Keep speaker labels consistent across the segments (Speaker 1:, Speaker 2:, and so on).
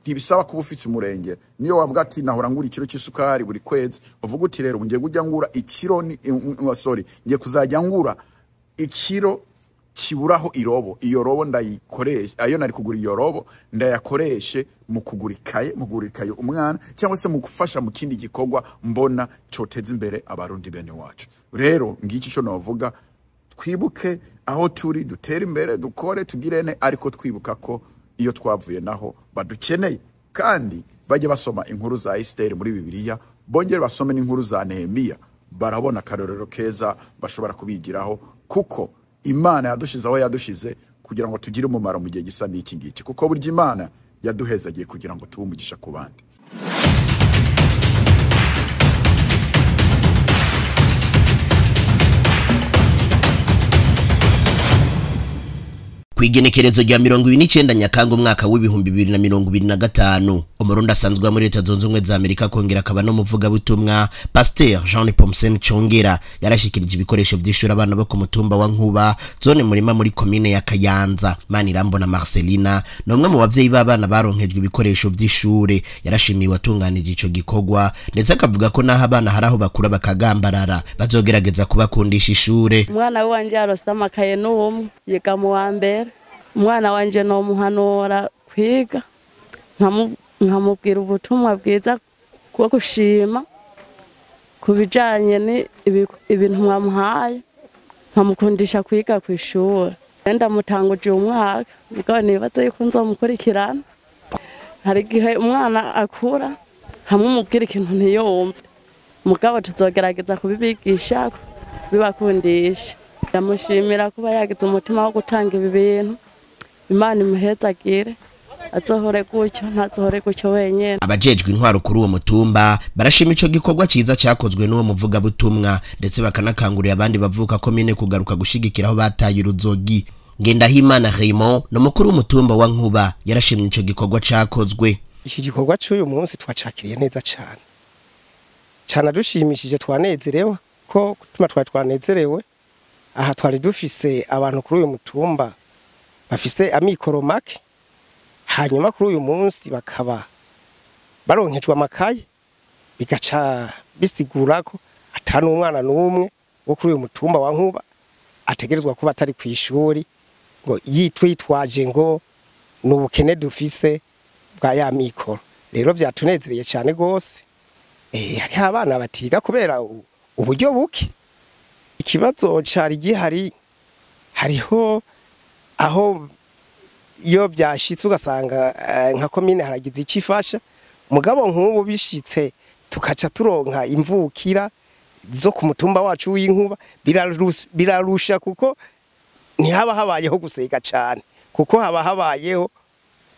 Speaker 1: Ntibisaba kuba ufite umurenge. Niyo wavuga ati nahora ngura ikiro cy'isukari buri kwezi, uvuga uti rero ngiye kujya ngura ikiro ni sorry, ngiye kuzajya ngura ikiro kiburaho irobo, iyo robo ndayikoresha, ayo nari kugura iyo robo ndayakoreshe mu kugura ikaye, mu kugura ikaye umwana, cyangwa se mu gufasha mu kindi gikorwa mbona coteza imbere abarundi bene wacu. Rero ngiki cyo navuga, twibuke aho turi, dutere imbere, dukore, tugirene, ariko twibuka ko iyo twavuye naho badukeneye. Kandi bajye basoma inkuru za Esther muri Bibiliya, bongere basome n'inkuru za Nehemiya, barabona akarorero keza bashobora kubigiraho, kuko Imana yadushize aho yadushize kugira ngo tugire umumaro mu gihe gisa n'iki ngiki, kuko burya Imana yaduhezagiye kugira ngo tube umugisha ku bandi.
Speaker 2: Kwigenekerezo rya 29 Nyakanga umwaka w'ibihumbi 2025, umurundi asanzwe muri Leta Zunze Ubumwe za Amerika kongera akaba no muvuga butumwa Pasteur Jean Pomsen Chongera yarashikirije ibikoresho by'ishuri abana bo ku mutumba wa Nkuba, zone murima muri commune ya Kayanza. Manirambona Marcelina ni umwe mu bavyeyi b'abana baronkejwe ibikoresho by'ishure, yarashimiye watunganije ico gikorwa, ndetse akavuga ko naho abana hari aho bakura bakagambarara bazogerageza kubakundisha ishure.
Speaker 3: Umwana wanje yarose amakaye n'ubumwe, yiga mu wa mbere. Umwana wanje no muhanura kwiga, nkamubwira ubutumwa bwiza bwo gushima kubijanye ni ibintu mwamuhaye, nkamukundisha kwiga kwishuri. Ndamutanguje umwaka mugabo nibaza yuko nzomukurikirana. Hari igihe umwana akura hamwe umubwira ikintu ntiyumve, mugabo tuzogerageza kubibigisha bibakundisha. Ndamushimira kuba yagize umutima wo gutanga ibi bintu. Imana imuhezagire, azohore gutyo, ntazohore gutyo wenyene.
Speaker 2: Abajejwe intwaro kuri uwo mutumba barashima ico gikorwa ciza cyakozwe n'uwo muvuga butumwa, ndetse bakanakangurira abandi bavuka komine kugaruka gushigikira aho bataye uruzogi. Ngendahimana Raymond no mukuru w'umutumba wa Nkuba yarashimye ico gikorwa cakozwe.
Speaker 4: Iki gikorwa cy'uyu munsi twacakiriye neza cyane cyane, dushimishije, twanezerewe ko tuma twari twanezerewe. Aha twari dufise abantu kuri uyu mutumba bafise amikoro make, hanyuma kuri uyu munsi bakaba baronkejwe amakaye, bigaca bisigura ko atanu umwana n'umwe wo kuri uyu mutumba wa Nkuba ategerezwa kuba atari ku ishuri ngo yitwaje ngo n'ubukene dufise bwa ya mikoro. Rero byatunezereye cyane gose. Hariho abana batiga kubera uburyo buke. Ikibazo cari gihari, hariho aho iyo byashitse ugasanga nka komine haragize ikifasha, mugabo nk'ubu bishitse tukaca turonka imvukira zo ku mutumba wacu w'Inkuba, birarusha kuko ntihaba habayeho gusega cyane, kuko haba habayeho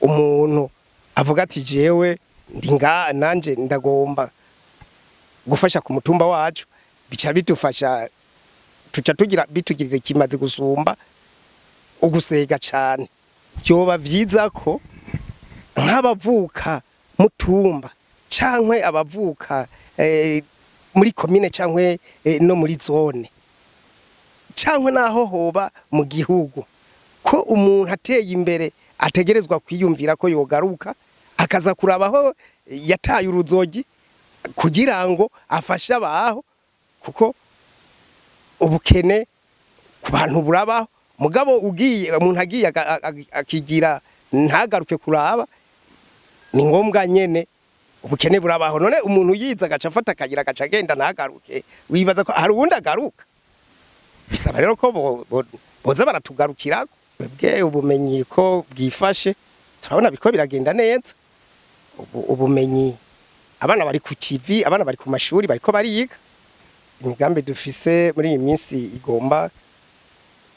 Speaker 4: umuntu avuga ati jewe ndi nga nanje ndagomba gufasha ku mutumba wacu, bica bidufasha tuca tugira bitugirire kimaze gusumba ugusega cyane. Byoba vyiza ko nk'abavuka mutumba cankwe abavuka muri komine cankwe no muri zone cankwe naho hoba mu gihugu, ko umuntu ateye imbere ategerezwa kwiyumvira ko yogaruka akaza kurabaho yataye uruzogi kugira ngo afashe abaho, kuko ubukene ku bantu burabaho. Mugabo ugiye umuntu agiye akigira ntagaruke kuraba, ni ngombwa nyene ubukene burabaho. None umuntu yiza agaca afata akagira agaca agenda ntagaruke, wibaza ko hari uwundi agaruka? Bisaba rero ko boza baratugarukira. Bwe ubumenyi ko bwifashe turabona biko biragenda neza. Ubumenyi abana bari ku kivi, abana bari ku mashuri, bariko bariga. Imigambi dufise muri iyi minsi igomba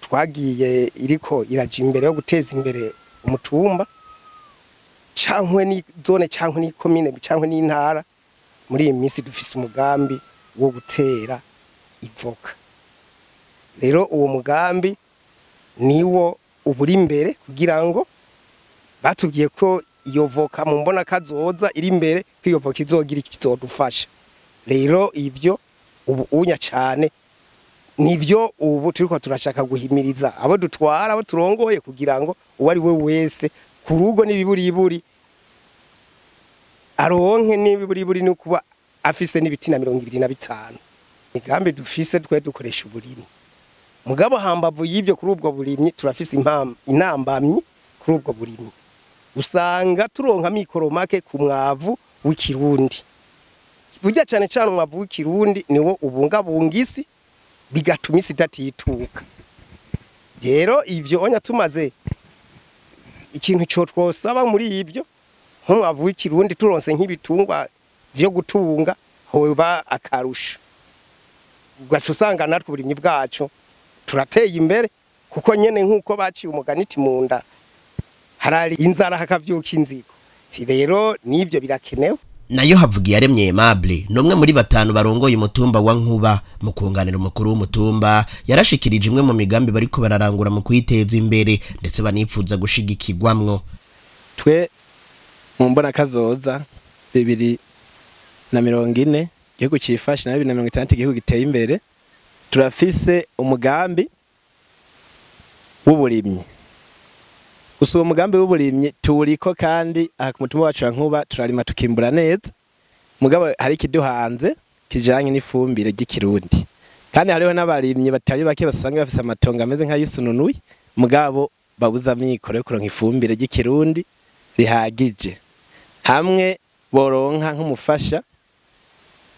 Speaker 4: twagiye iriko iraja imbere yo guteza imbere umutumba cankwe ni zone cankwe ni komine cankwe ni intara. Muri iyi minsi dufise umugambi wo gutera ivoka. Rero uwo mugambi niwo uburi imbere kugira ngo batubwiye ko iyo voka mu mbona kazoza iri imbere, ko iyo voka izogira ikizodufasha. Rero ivyo ubu unya cyane nivyo ubu turiko turashaka guhimiriza abo dutwara, abo turongoye, kugira ngo uwo ari we wese ku rugo n'ibiburiburi Aronke niba buri no kuba afise n'ibitina 25. Migambi dufise twe dukoresha uburimyi. Mugabo hambavu y'ibyo kuri ubwo burimyi turafise intambamyi kuri ubwo burimyi. Usanga turonka mikoro make ku mwavu w'ikirundi. Burya cyane cyane umwavu w'ikirundi niwo ubungabunga isi bigatuma isi idatituka. Rero ivyo onya tumaze ikintu cyo twosaba muri ibyo nk'umwavu w'ikirundi turonse nk'ibitungwa vyo gutunga hoba akarusho. Ugaca usanga natwe uburimyi bwacu turateye imbere kuko nyene nkuko baciye umugani munda harari inzara hakavyuka inzigo. Ti rero nibyo birakenewe.
Speaker 2: Nayo havugiye aremye Aimable numwe muri batanu barongoye umutumba wa Nkuba mu kunganira umukuru w'umutumba yarashikirije imwe mu migambi bariko bararangura mu kwiteza imbere ndetse banipfuza gushigikirwamwo.
Speaker 5: Twe mu mbona kazoza 2040 igihugu cifashe na 2060 igihugu giteye imbere turafise umugambi w'uburimyi. Gusa uwo mugambi w'uburimyi tuwuriko kandi aha ku mutumba wacu wa Nkuba turarima tukimbura neza. Mugabo hari ikiduhanze kijanye n'ifumbire ry'ikirundi. Kandi hariho n'abarimyi batari bake basanga bafise amatongo ameze nk'ayisununuye mugabo babuza amikoro yo kuronka ifumbire ry'ikirundi rihagije. Hamwe boronka nk'umufasha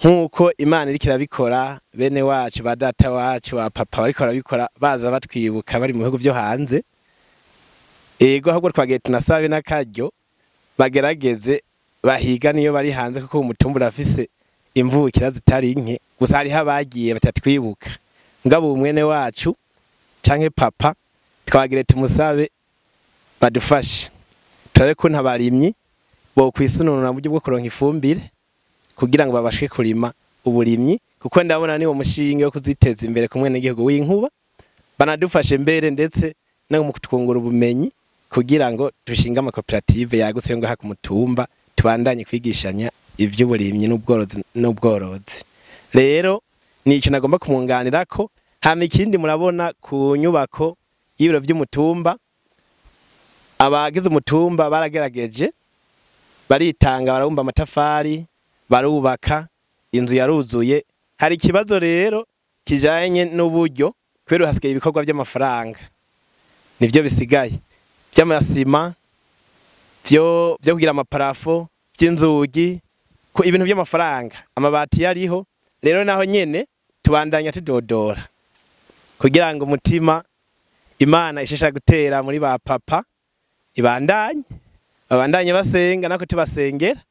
Speaker 5: nkuko Imana iriko irabikora bene wacu ba data wacu ba papa bariko barabikora baza batwibuka bari mu bihugu vyo hanze. Ego ahubwo twagiye tunasabe n'akaryo bagerageze bahiga niyo bari hanze kuko umutumba urafise imvukira zitari nke gusa hariho abagiye batatwibuka. Ngabo umwene wacu canke papa twagire tumusabe badufashe turabe ko ntabarimyi bo kwisununura mu buryo bwo kuronka ifumbire kugira ngo babashe kurima uburimyi kuko ndabona ni umushinge wo kuziteza imbere kumwe n'igihugu w'inkuba banadufashe mbere ndetse no mu kutwungura ubumenyi kugira ngo dushinge amakoperative yagutse ngo ha kumutumba tubandanye kwigishanya ivy'uburimyi n'ubworozi. Rero nico nagomba kumwunganirako. Hama ikindi murabona ku nyubako y'ibiro vy'umutumba abagize umutumba baragerageje baritanga barabumba amatafari barubaka inzu yaruzuye. Hari ikibazo rero kijanye n'uburyo kubera hasigaye ibikorwa by'amafaranga nivyo bisigaye by'amasima byo kugira amaparafo by'inzugi ku ibintu by'amafaranga amabati yariho. Rero naho nyene tubandanya tudodora kugira ngo umutima Imana ishesha gutera muri ba papa ibandanye babandanye basenga nako tubasengera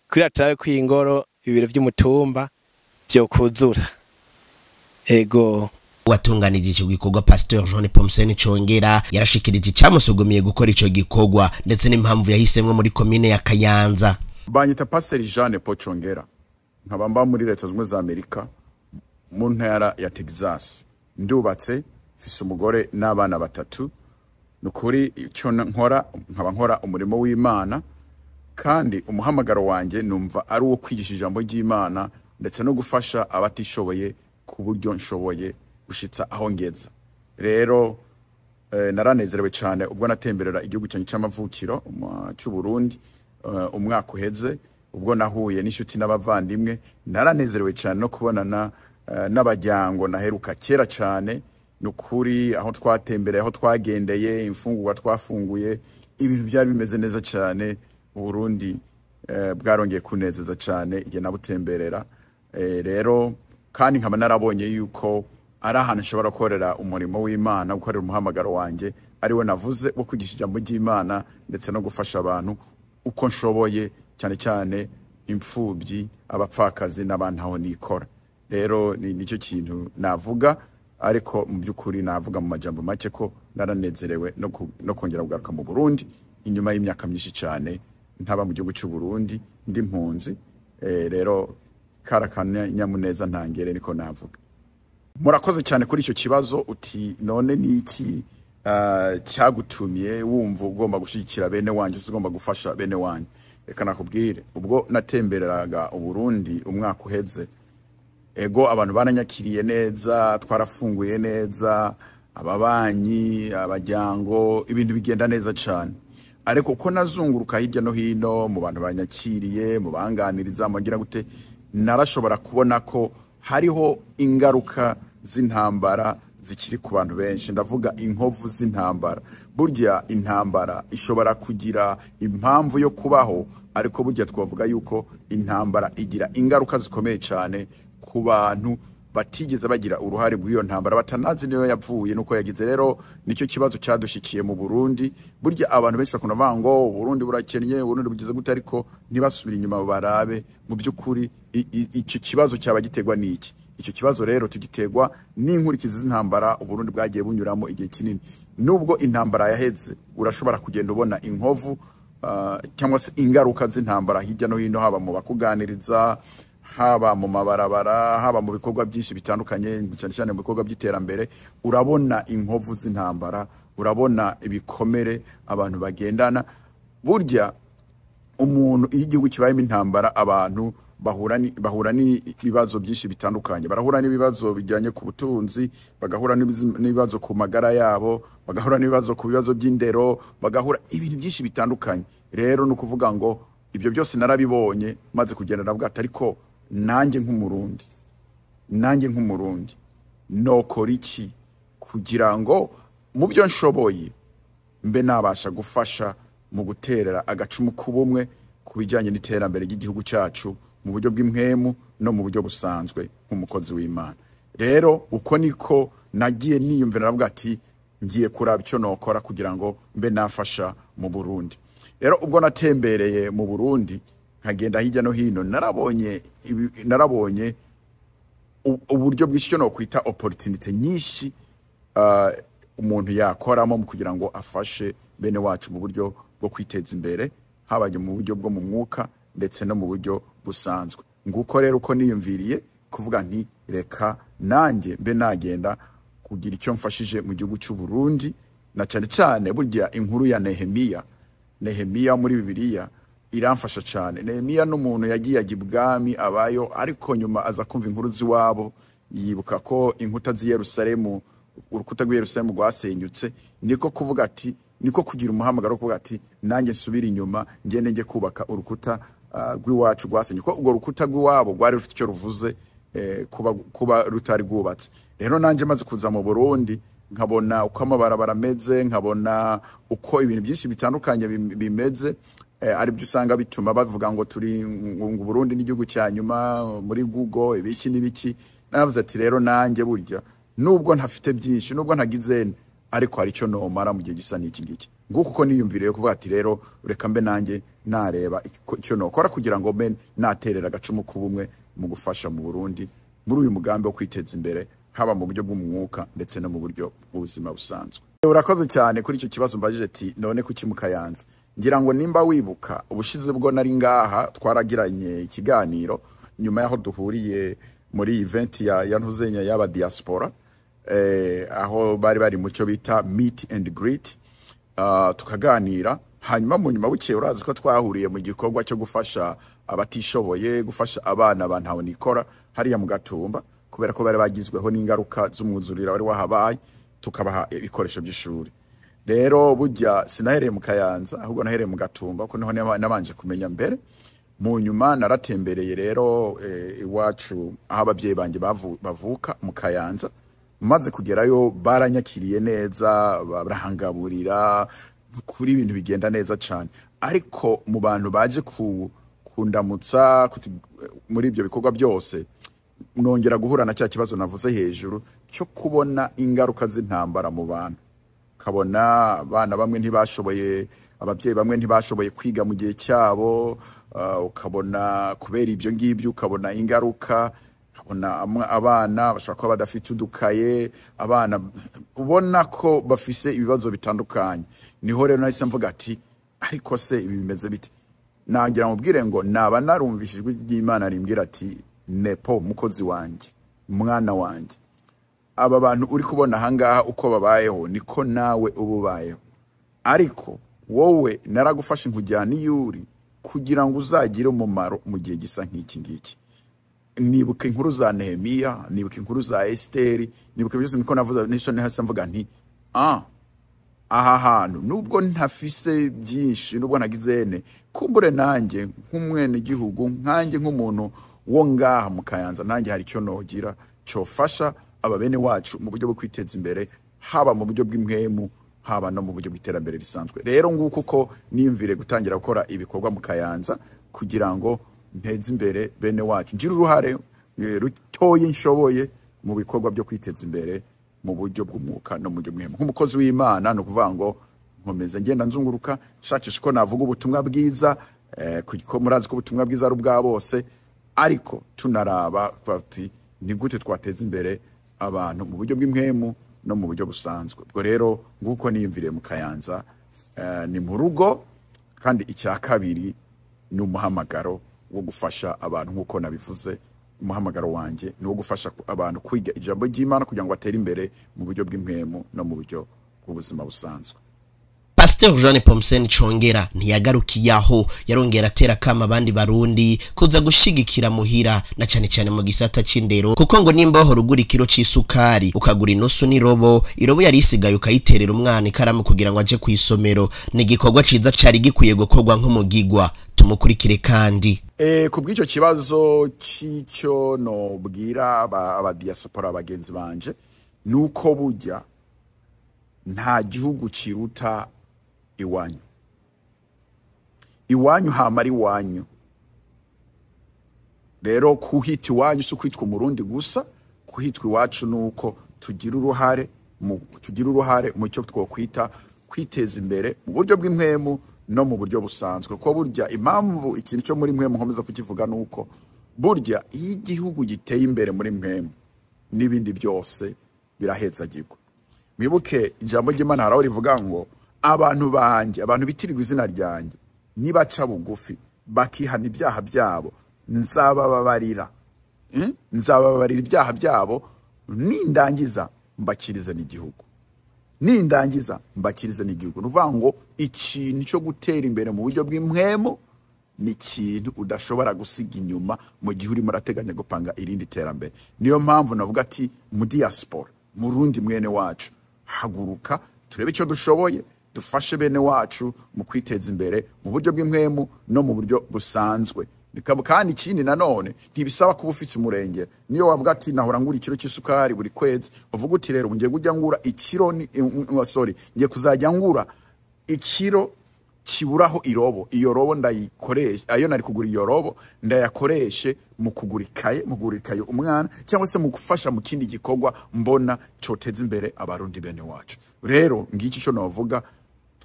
Speaker 5: kugira turabe kwingoro ibiro by'umutumba byo kuzura. Ego
Speaker 2: watunganije ico gikorwa Pasteur Jean Pomseni Chongera yarashikirije icamusugumiye gukora ico gikorwa ndetse n'impamvu yahisemwe muri commune ya Kayanza.
Speaker 1: Banyita Pasteur Jean Paul Chongera nkaba mba muri Leta Zunze za Amerika mu ntara ya Texas. Ndubatse mfise umugore n'abana batatu. Nukuri ico nkora nkaba nkora umurimo w'Imana kandi umuhamagaro wanje numva ari uwo kwigisha ijambo ry'Imana ndetse no gufasha abatishoboye ku buryo nshoboye gushitsa aho ngeza. Rero naranezerewe cyane ubwo natemberera igihugu cyanjye c'amavukiro cy'u Burundi umwaka uheze ubwo nahuye n'inshuti n'abavandimwe. Naranezerewe cyane no kubonana n'abajyango naheruka kera cyane. Nukuri aho twatembereye aho twagendeye imfungurwa twafunguye ibintu byari bimeze neza cyane. Burundi bwarongeye kunezeza cyane igihe nabutemberera. Rero kandi nkaba narabonye yuko ari ahantu nshobora gukorera umurimo w'Imana gukorera umuhamagaro wanjye ariwe navuze wo kwigisha ijambo ry'Imana ndetse no gufasha abantu uko nshoboye cyane cyane imfubyi abapfakazi n'abantu aho nikora. Rero nicyo kintu navuga ariko mu by'ukuri navuga mu majambo make ko naranezerewe no kongera kugaruka mu Burundi inyuma y'imyaka myinshi cyane ntaba mu gihugu cy'u Burundi ndi mpunzi. Rero karakanya nyamuneza ntangere niko navuga. Murakoze cyane kuri icyo kibazo uti none niki cyagutumye wumva ugomba gushigikira bene wanje ugomba gufasha bene wanje. Reka nakubwire ubwo natembereraga Uburundi umwaka uheze ego abantu baranyakiriye neza twarafunguye neza ababanyi abajyango ibintu bigenda neza cyane. Ariko uko nazunguruka hirya no hino mu bantu banyakiriye, mu banganiriza, mugira gute, narashobora kubona ko hariho ingaruka z'intambara zikiri ku bantu benshi. Ndavuga inkovu z'intambara. Burya intambara ishobora kugira impamvu yo kubaho, ariko burya twavuga yuko intambara igira ingaruka zikomeye cyane ku bantu batigeze bagira uruhare rw'iyo ntambara, batanazi niyo yavuye nuko yagize. Rero nicyo kibazo cyadushikiye mu Burundi. Burya abantu benshi bakunda bavuga ngo Burundi burakennye, Burundi bugize gute, ariko ntibasubire inyuma barabe mu by'ukuri icyo kibazo cyaba giterwa n'iki. Icyo kibazo rero tugiterwa n'inkurikizi z'intambara Uburundi bwagiye bunyuramo igihe kinini. Nubwo intambara yaheze, urashobora kugenda ubona inkovu cyangwa se ingaruka z'intambara hirya no hino, haba mu bakuganiriza, haba mu mabarabara, haba mu bikorwa byinshi bitandukanye, cyane cyane mu bikorwa by'iterambere. Urabona inkovu z'intambara, urabona ibikomere abantu bagendana. Burya umuntu iyo igihugu kibayemo intambara, abantu bahura n'ibibazo byinshi bitandukanye. Barahura n'ibibazo bijyanye ku butunzi, bagahura n'ibibazo ku magara yabo, bagahura n'ibibazo ku bibazo by'indero, bagahura ibintu byinshi bitandukanye. Rero ni ukuvuga ngo ibyo byose narabibonye, maze kugenda navuga ati ariko nanjye nk'umurundi nokora iki kugira ngo mu byo nshoboye mbe nabasha gufasha mu guterera agacumu k'ubumwe ku bijyanye n'iterambere ry'igihugu cyacu mu buryo bw'impwemu no mu buryo busanzwe nk'umukozi w'Imana. Rero uko niko nagiye niyumvira, navuga ati ngiye kuraba icyo nokora kugira ngo mbe nafasha mu Burundi. Rero ubwo natembereye mu Burundi nkagenda hirya no hino, narabonye uburyo bw'icyo no kwita opportunity nyinshi umuntu yakoramo mu kugira ngo afashe bene wacu mu buryo bwo kwiteza imbere, haba mu buryo bwo mu mwuka ndetse no mu buryo busanzwe. Nguko rero uko niyumviriye kuvuga nti reka nanjye mbe nagenda kugira icyo mfashije mu gihugu cy'u Burundi, na cyane cyane burya inkuru ya Nehemiya muri Bibiliya iramfasha cyane. Nehemiya n'umuntu yagiye ajya ibwami abayo, ariko nyuma aza kumva inkuru z'iwabo, yibuka ko inkuta z'i Yerusalemu, urukuta rw'i Yerusalemu rwasenyutse, niko kuvuga ati, niko kugira umuhamagaro kuvuga ati nanjye nsubira inyuma ngende nge kubaka urukuta rw'iwacu rwasenyutse, kuko urwo rukuta rw'iwabo rwari rufite icyo ruvuze kuba rutari rwubatse. Rero nanjye maze kuza mu Burundi nkabona uko amabarabara ameze, nkabona uko ibintu byinshi bitandukanye bimeze, ari byo usanga bituma bavuga ngo turi ngo Burundi n'igihugu cya nyuma muri Google ibiki n'ibiki. Navuze ati rero nanjye burya nubwo ntafite byinshi, nubwo ntagize, ariko hari icyo nomara mu gihe gisa n'iki ngiki. Nguko uko niyumviriye kuvuga ati rero reka mbe nanjye nareba icyo nokora kugira ngo mbe naterera agacumu k'ubumwe mu gufasha mu Burundi muri uyu mugambi wo kwiteza imbere, haba mu buryo bw'umwuka ndetse no mu buryo bw'ubuzima busanzwe. Urakoze cyane kuri icyo kibazo mbajije ati none kuki mu Kayanza. Ngira ngo nimba wibuka ubushize bwo nari ngaha twaragiranye ikiganiro nyuma yaho duhuriye muri event ya Ntuzenya y'aba diaspora, aho bari mu cyo bita meet and greet, tukaganira. Hanyuma mu nyuma bukeye urazi ko twahuriye mu gikorwa cyo gufasha abatishoboye, gufasha abana ba ntahonikora hariya mu Gatumba, kubera ko bari bagizweho n'ingaruka z'umwuzurira wari wahabaye, tukabaha ibikoresho by'ishuri. Rero burya sinahereye mu Kayanza, ahubwo nahereye mu Gatumba, ko niho nabanje kumenya mbere. Mu nyuma naratembereye rero iwacu aho ababyeyi banjye bavuka mu Kayanza. Maze kugerayo baranyakiriye neza, barahangaburira, kuri ibintu bigenda neza cyane. Ariko mu bantu baje kundamutsa muri ibyo bikorwa byose, nongera guhura na cya kibazo navuze hejuru cyo kubona ingaruka z'intambara mu bantu. Kabona abana bamwe ntibashoboye, ababyeyi bamwe ntibashoboye kwiga mu gihe cyabo, ukabona kubera ibyo ngibyo ukabona ingaruka, ukabona abana bashobora kuba badafite udukaye, abana ubona ko bafise ibibazo bitandukanye. Niho rero nahise mvuga ati ariko se ibi bimeze bite? Nagira mubwire ngo naba narumvishijwe ry'Imana rimbwira ati Nepo mukozi wanjye, mwana wanjye, aba bantu uri kubona ahangaha uko babayeho niko nawe ububayeho, ariko wowe naragufashe nkujyana iyuri kugira ngo uzagire umumaro mu gihe gisa nk'iki ngiki. Nibuka inkuru za Nehemiya, nibuka inkuru za Esteri, nibuka byose, niko navuze nisho nahise mvuga nti Aha hantu nubwo ntafise byinshi, nubwo ntagizene, kumbure nanjye nk'umwene gihugu, nkanjye nk'umuntu wo ngaha mu Kayanza, nanjye hari icyo nogira cyofasha aba bene wacu mu buryo bwo kwiteza imbere, haba mu buryo bw'impwemu, haba no mu buryo bw'iterambere risanzwe. Rero nguko uko niyumvire gutangira gukora ibikorwa mu Kayanza kugira ngo nteze imbere bene wacu, ngire uruhare rutoye nshoboye mu bikorwa byo kwiteza imbere mu buryo bw'umwuka no mu buryo bw'impwemu. Nk'umukozi w'Imana, ni ukuvuga ngo nkomeza ngenda nzunguruka nshakisha uko navuga ubutumwa bwiza, kuko murazi ko ubutumwa bwiza ari ubwa bose, ariko tunaraba bati ni gute twateza imbere abantu mu buryo bw'impwemu no mu buryo busanzwe. Ubwo rero nguko niyumviriye mu Kayanza, ni mu rugo, kandi icya kabiri ni umuhamagaro wo gufasha abantu. Nk'uko nabivuze, umuhamagaro wanjye ni uwo gufasha abantu kwiga ijambo ry'Imana kugira ngo batere imbere mu buryo bw'impwemu no mu buryo bw'ubuzima busanzwe.
Speaker 2: Pasteur Jean Pomsen Chongera ntiyagarukiye aho, yarongera atera kama abandi barundi kuza gushigikira muhira na cyane cyane mu gisata c'indero, kuko ngo nimba wahora ugura ikiro c'isukari ukagura inusu n'irobo, irobo yari isigaye ukayiterera umwana ikaramu kugira ngo aje kw'isomero, ni igikorwa ciza cari gikwiye gukorwa nk'umugigwa. Tumukurikire kandi.
Speaker 1: Ku bw'icyo kibazo c'icyo nobwira aba diaspora bagenzi banje, nuko burya nta gihugu kiruta iwanyu. Iwanyu hama ari iwanyu. Rero kuhita iwanyu si kwitwa umurundi gusa, kuhitwa iwacu nuko tugira uruhare mu cyo twokwita kwiteza imbere mu buryo bw'impwemu no mu buryo busanzwe. Kuko burya impamvu ikintu cyo muri mpwemu nkomeza kukivuga nuko burya iyo igihugu giteye imbere muri mpwemu n'ibindi byose birahezagirwa. Mwibuke ijambo ry'Imana haraho rivuga ngo abantu banjye, abantu bitirirwa izina ryanjye, nibaca bugufi bakihana ibyaha byabo, nzabababarira. Nzabababarira ibyaha byabo, nindangiza mbakirize n'igihugu. Nindangiza mbakirize n'igihugu. Nuvuga ngo ikintu cyo gutera imbere mu buryo bw'impwemu ni ikintu udashobora gusiga inyuma mu gihe urimo urateganya gupanga irindi terambere. Niyo mpamvu navuga ati mu diaspora, murundi mwene wacu, haguruka turebe icyo dushoboye, dufashe bene wacu mu kwiteza imbere mu buryo bw'impwemu no mu buryo busanzwe. Kandi ikindi nanone ntibisaba kuba ufite umurenge. Niyo wavuga ati nahora ngura ikiro cy'isukari buri kwezi, uvuga uti rero ngiye kujya ngura ikiro sorry, ngiye kuzajya ngura ikiro kiburaho irobo, iyo robo ndayikoresha, ayo nari kugura iyo robo ndayakoreshe mu kugura ikaye, mu kugura ikaye umwana, cyangwa se mu gufasha mu kindi gikorwa mbona cyoteza imbere abarundi bene wacu. Rero ngiki cyo navuga,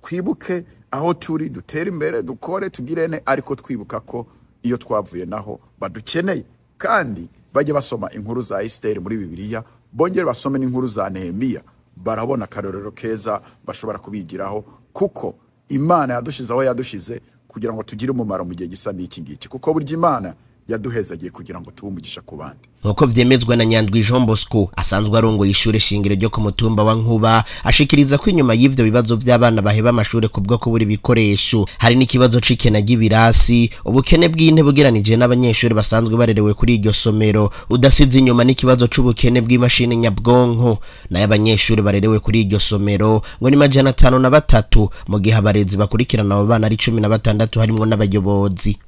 Speaker 1: twibuke aho turi, dutere imbere, dukore, tugirene, ariko twibuka ko iyo twavuye naho badukeneye. Kandi bajye basoma inkuru za Esther muri Bibiliya, bongere basome n'inkuru za Nehemiya, barabona akarorero keza bashobora kubigiraho, kuko Imana yadushize aho yadushize kugira ngo tugire umumaro mu gihe gisa n'iki ngiki, kuko burya Imana yaduhezagiye kugira ngo tube umugisha ku bandi.
Speaker 2: Nkuko vyemezwa na Nyandwi Jean Bosco asanzwe arongoye ishure shingiro ryo ku mutumba wa Nkuba, ashikiriza ko inyuma y'ivyo bibazo by'abana baheba amashure kubwo kubura ibikoresho, hari n'ikibazo c'ikena ry'ibirasi, ubukene bw'intebe ugeranije n'abanyeshuri basanzwe barerewe kuri iryo somero, udasize inyuma n'ikibazo c'ubukene bw'imashini nyabwonko. Nayo abanyeshuri barerewe kuri iryo somero ngo ni 503, mu gihe abarezi bakurikirana abo bana ari 16 harimwo n'abayobozi.